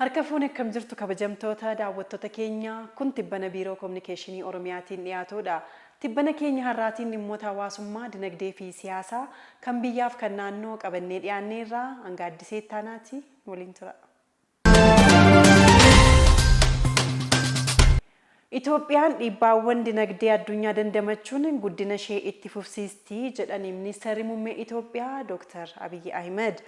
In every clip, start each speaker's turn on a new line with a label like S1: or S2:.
S1: Harka fuune akkam jirtu kabajamtoota daawwattoota keenya? Kun Tibbana Biiroo Kominikeeshinii Oromiyaatiin dhiyaatudha. Tibbana keenya har'aatiin dhimmoota hawaasummaa, dinagdee fi siyaasaa kan biyyaaf kan naannoo qabannee dhiyaanneerra. Hanga Addisee Ittaanaati nu waliin tura. Itoophiyaan dhiibbaawwan dinagdee addunyaa dandamachuun guddina ishee itti fufsiisti jedhani Ministeerri Muummee Itoophiyaa Dooktar Abiyyi Ahimad.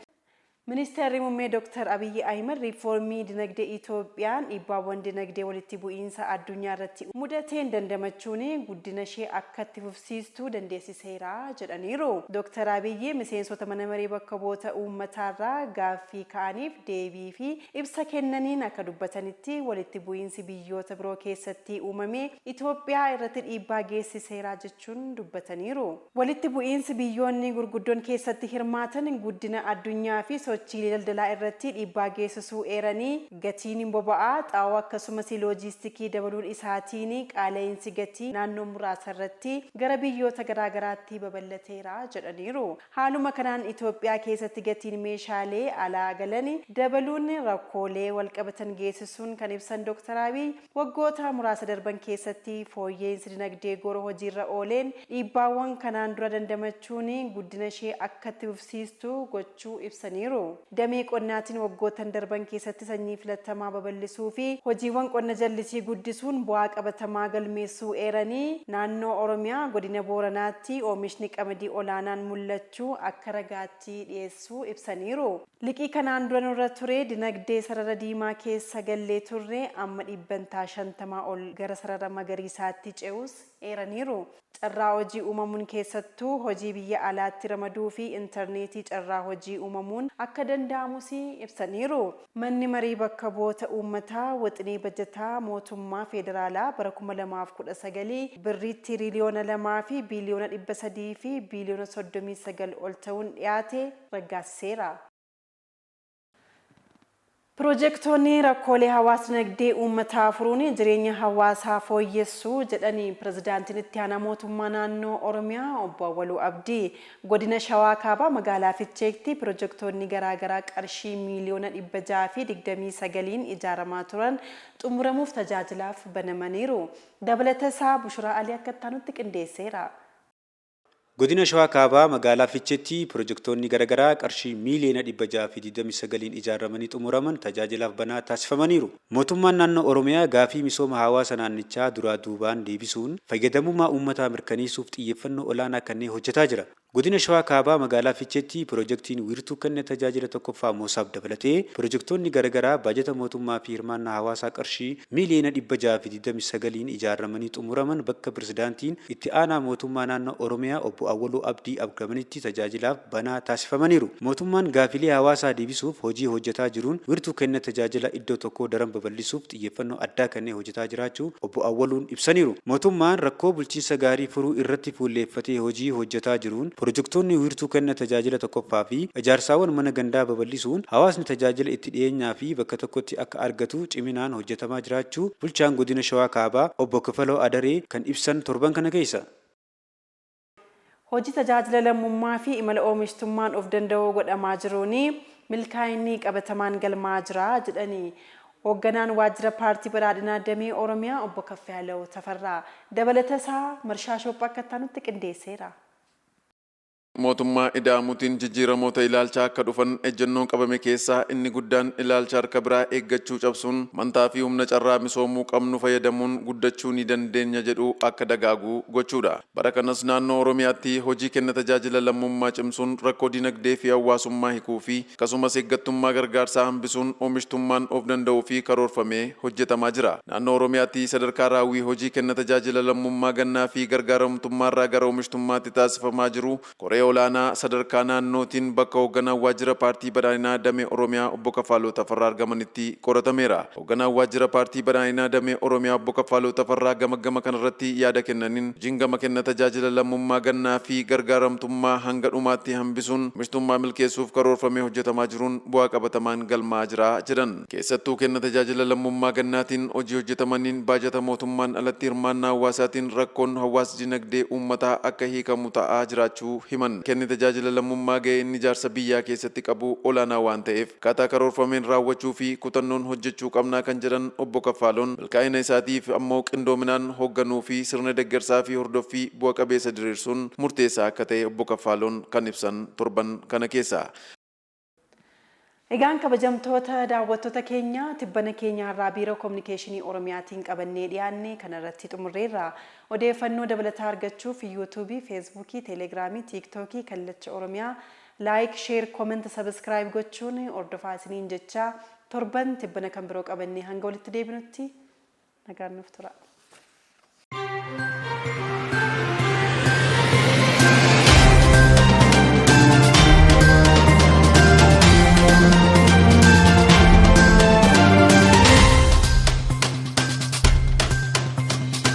S1: Ministeerri Muummee Dooktar Abiyyi Ahimad riifoormii dinagdee Itoophiyaan dhiibbaawwan dinagdee walitti bu'iinsa addunyaa irratti mudateen dandamachuun guddina ishee akka itti fufsiistu dandeessiseera jedhaniiru. Dooktar Abiyyi miseensota mana maree bakka bu'oota uummataarraa gaaffii ka'aniif deebii fi ibsa kennaniin akka dubbatanitti, walitti bu'iinsi biyyoota biroo keessatti uumame Itoophiyaa irratti dhiibbaa geessiseera jechuun dubbataniiru. Walitti bu'iinsi biyyoonni gurguddoon keessatti hirmaatan guddina addunyaa fi sochiilee daldalaa irratti dhiibbaa geessisuu eeranii, gatiin boba'aa, xaa'oo akkasumas loojiistikii dabaluun isaatiin qaala'iinsi gatii naannoo muraasarratti gara biyyoota garaagaraatti babal'ateera jedhaniiru. Haaluma kanaan Itoophiyaa keessatti gatiin meeshaalee alaa galan dabaluun rakkoolee walqabatan geessisuun kan ibsan Dooktar Abiy, Waggoota muraasa darban keessatti fooyya'iinsi dinagdee gooroo hojiirra ooleen dhiibbaawwan kanaan dura dandamachuun guddina ishee akka itti fufsiistu gochuu ibsaniiru. Damee qonnaatiin waggoottan darban keessatti sanyii filatamaa babal'isuu fi hojiiwwan qonna jallisii guddisuun bu'aa qabatamaa galmeessuu eeranii, naannoo Oromiyaa godina Booranaatti oomishni qamadii olaanaan mul'achuu akka ragaatti dhiyeessuu ibsaniiru. Liqii kanaan dura nurra ture dinagdee sarara diimaa keessa gallee turre amma dhibbantaa 50 ol gara sarara magariisaatti ce'uus eeraniiru. Carraa hojii uumamuun keessattuu hojii biyya alaatti ramaduu fi intarneetii carraa hojii uumamuun akka danda'amus ibsaniiru. Manni Marii Bakka Bu'oota Uummataa wixinee bajataa mootummaa Federaalaa bara 2019 Birrii Tiriiliyoona 2 fi biiliyoona 300 fi biiliyoona 39 ol ta'uun dhiyaate raggaasiseera. Pirojektoonni rakkoolee hawaas-dinagdee uummataa furuun jireenya hawaasaa fooyyessu jedhani Pirezidaantiin Itti Aanaa Mootummaa Naannoo Oromiyaa Obbo Awwaluu Abdii. Godina Shawaa Kaabaa Magaalaa Ficheetti pirojektoonni garaagaraa qarshii miiliyoona 629n ijaaramaa turan xumuramuuf tajaajilaaf banamaniiru. Dabalatasaa Bushuraa Alii akka itti aanutti qindeesseera.
S2: Godina Shawaa Kaabaa Magaalaa Ficheetti pirojektoonni garagaraa qarshii miiliyoona 629n ijaaramanii xumuraman tajaajilaaf banaa taasifamaniiru. Mootummaan Naannoo Oromiyaa gaafii misooma hawaasa naannichaa duraa duubaan deebisuun fayyadamummaa uummataa mirkaneessuuf xiyyeeffannoo olaanaa kannee hojjetaa jira. Godina Shawaa Kaabaa Magaalaa Ficheetti pirojektiin Wiirtuu Kenna Tajaajila Tokkoffaa Moosaab dabalatee pirojektoonni garagaraa baajata mootummaa fi hirmaannaa hawaasaa qarshii miiliyoona 629n ijaaramanii xumuraman bakka Pirezidaantiin Itti Aanaa Mootummaa Naannoo Oromiyaa Obbo Awwaluu Abdii argamanitti tajaajilaaf banaa taasifamaniiru. Mootummaan gaafilee hawaasaa deebisuuf hojii hojjetaa jiruun wiirtuu kenna tajaajila iddoo tokkoo daran babal'isuuf xiyyeeffannoo addaa kennee hojjetaa jiraachuu Obbo Awwaluun ibsaniiru. Mootummaan rakkoo bulchiinsa gaarii furuu irratti fuulleeffatee hojii hojjetaa jiruun pirojektoonni wiirtuu kenna tajaajila tokkoffaa fi ijaarsaawwan mana gandaa babal'isuun hawaasni tajaajila itti dhiyeenyaa fi bakka tokkotti akka argatu ciminaan hojjetamaa jiraachuu Bulchaan Godina Shawaa Kaabaa Obbo Kifaloo Adaree kan ibsan torban kana keessa.
S1: Hojii tajaajila lammummaa fi imala oomishtummaan of danda'uu godhamaa jiruun milkaa'inni qabatamaan galmaa'aa jira jedhani Hoogganaan Waajjira Paartii Badhaadhinaa Damee Oromiyaa Obbo Kaffiyaalew Tafarraa. Dabalatasaa Marshaa Shoophaa akka itti aanutti qindeesseera.
S3: Mootummaa Ida'amuutiin jijjiiramoota ilaalchaa akka dhufan ejjennoon qabame keessaa inni guddaan ilaalcha harka biraa eeggachuu cabsuun amantaa fi humna carraa misoomuu qabnu fayyadamuun guddachuu ni dandeenya jedhu akka dagaagu gochuudha. Bara kanas naannoo Oromiyaatti hojii kenna tajaajila lammummaa cimsuun rakkoo dinagdee fi hawaasummaa hikuu fi akkasumas eeggattummaa gargaarsaa hambisuun oomishtummaan of danda'uu fi karoorfamee hojjetamaa jira. Naannoo Oromiyaatti sadarkaa raawwii hojii kenna tajaajila lammummaa gannaa fi gargaaramtummaarraa gara oomishtummaatti taasifamaa jiru koree olaanaa sadarkaa naannootiin bakka Hoogganaan Waajjira Paartii Badhaadhinaa Damee Oromiyaa Obbo Kaffaaloo Tafarraa argamanitti qoratameera. Hoogganaan Waajjira Paartii Badhaadhinaa Damee Oromiyaa Obbo Kaffaaloo Tafarraa gamaggama kanarratti yaada kennaniin, hojiin gama kenna tajaajila lammummaa gannaa fi gargaaramtummaa hanga dhumaatti hambisuun omishtummaa milkeessuuf karoorfamee hojjetamaa jiruun bu'aa qabatamaan galmaa'aa jira jedhan. Keessattuu kenna tajaajila lammummaa gannaatiin hojii hojjetamaniin baajata mootummaan alatti hirmaannaa hawaasaatiin rakkoon hawaas-dinagdee uummataa akka hiikamu ta'aa jiraachuu himan. himan. Kenni tajaajila lammummaa gahee inni ijaarsa biyyaa keessatti qabu olaanaa waan ta'eef akkaataa karoorfameen raawwachuu fi kutannoon hojjechuu qabnaa kan jedhan Obbo Kaffaaloon, milkaa'ina isaatiif ammoo qindoominaan hoogganuu fi sirna deggersaa fi hordoffii bu'a qabeessa diriirsuun murteessaa akka ta'e Obbo Kaffaaloon kan ibsan torban kana keessa.
S1: Egaan kabajamtoota daawwattoota keenya, tibbana keenya har'aa Biiroo Kominikeeshinii Oromiyaatiin qabannee dhiyaanne kanarratti xumurreerra. Odeeffannoo dabalataa argachuuf Yuutuubii, Feesbuukii, Teelegiraamii, Tiiktookii Kallacha Oromiyaa like, share, comment, subscribe gochuun hordofaa isiniin jechaa, torban tibbana kan biroo qabannee hanga walitti deebinutti nagaan nuuf tura.